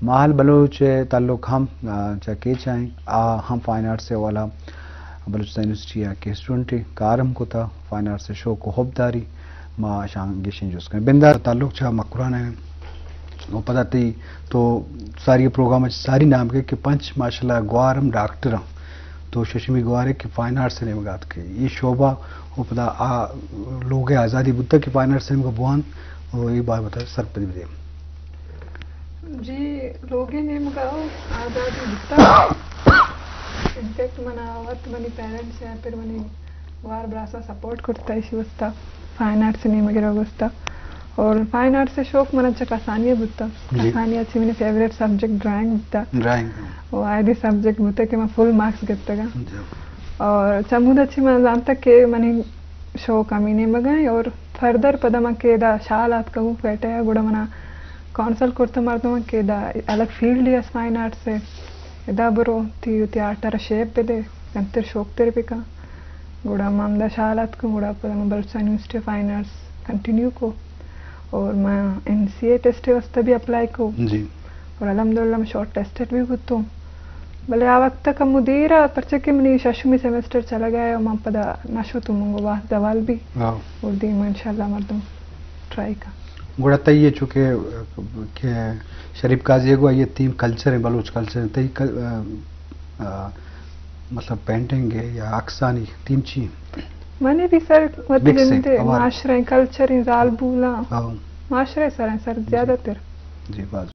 ماہل بلوچ ءِ تعلق ہم، آ، چہ کیچ ءَ ایں۔ آ ہم فائن آرٹس ءِ حوالہ بلوچستان یونیورسٹی ءَ کہ اسٹوڈنٹے، کار ہم کتا، فائن آرٹس ءِ شوق و حب داری۔ ما اشاں گیشیں جست کنیں۔ بندات تعلق چہ مکران ءَ ایں۔ و پدا تئی تو ساری پروگرام ءَ چہ ساری نام کئے کہ پنچ ماشاءاللہ گوار ہم ڈاکٹر ایں۔ تو ششمی گوارے کہ فائن آرٹس ءِ نیمگ ءَ اتکے۔ اے شعبہ و پدا آ لوگ ءِ آزادی بوتگ کہ فائن آرٹس ءِ نیمگ ءَ بوان و اے بابت ءَ سرپدی بدے۔ جی، لوگ ءِ نیمگ ءَ آزادی بوتگ۔ انفیکٹ منا وت منی پیرنٹس ءَ پھر منی گوار براساں سپورٹ کرتا ایشی واسطہ۔ فائن آرٹس ءِ نیمگ ءَ روگ ءِ واسطہ۔ اور فائن آرٹس ءِ شوق منا چہ کسانی ءَ بوتا۔ جی۔ کسانی ءَ چہ منی فیوریٹ سبجیکٹ ڈرائنگ بوتا۔ ڈرائنگ۔ و آئی دی سبجیکٹ بوتا کہ من فل مارکس گتگا۔ جی۔ اور چمودا چہ من زانتا کہ منی شوق ہمے نیمگ ءَ ایں اور فردر پدا من کہ ادا شال آتکگوں کوئٹہ ءَ، گڑا منا کونسل کرتا مردماں کہ ادا الگ فیلڈ ئے است فائن آرٹس ءِ، ادا برو، تی وتی آرٹ ءَ را شیپ بدے، گنتر شوک تر بکن۔ گڑا من ہمدا شال آتکوں، گڑا پدا من بلوچستان یونیورسٹی آف فائن آرٹس کنٹینیو کو اور من این سی اے ٹیسٹ ءِ واسطہ بھی اپلائی کو۔ جی۔ اور الحمدللہ من شارٹ لسٹڈ بھی بوتوں۔ بلے آ وقت ءَ کمو دیر ءَ، پرچہ کہ منی ششمی سیمسٹر چلگ ءَ ایں، من پدا نہ شتوں، من گوں وہد زوال بی۔ ہاں۔ اور دیما انشاءاللہ مردم ٹرائی کن۔ گڑا تئی اے چونکہ کہ شریف قاضی ءَ گوں آئی ءِ تھیم کلچر ایں، بلوچ کلچر ایں، تئی کل-، آ، آ، مطلب پینٹنگ ایں یا عکسانی تھیم چی ایں؟ منی بھی سر وتی مکس ایں، جند ءِ ہوار۔ معاشرہ ایں، کلچر ایں، زالبولاں، ہاں۔ معاشرہ ءِ سر ایں سر، جی۔ زیادہ تر۔ جی، باز۔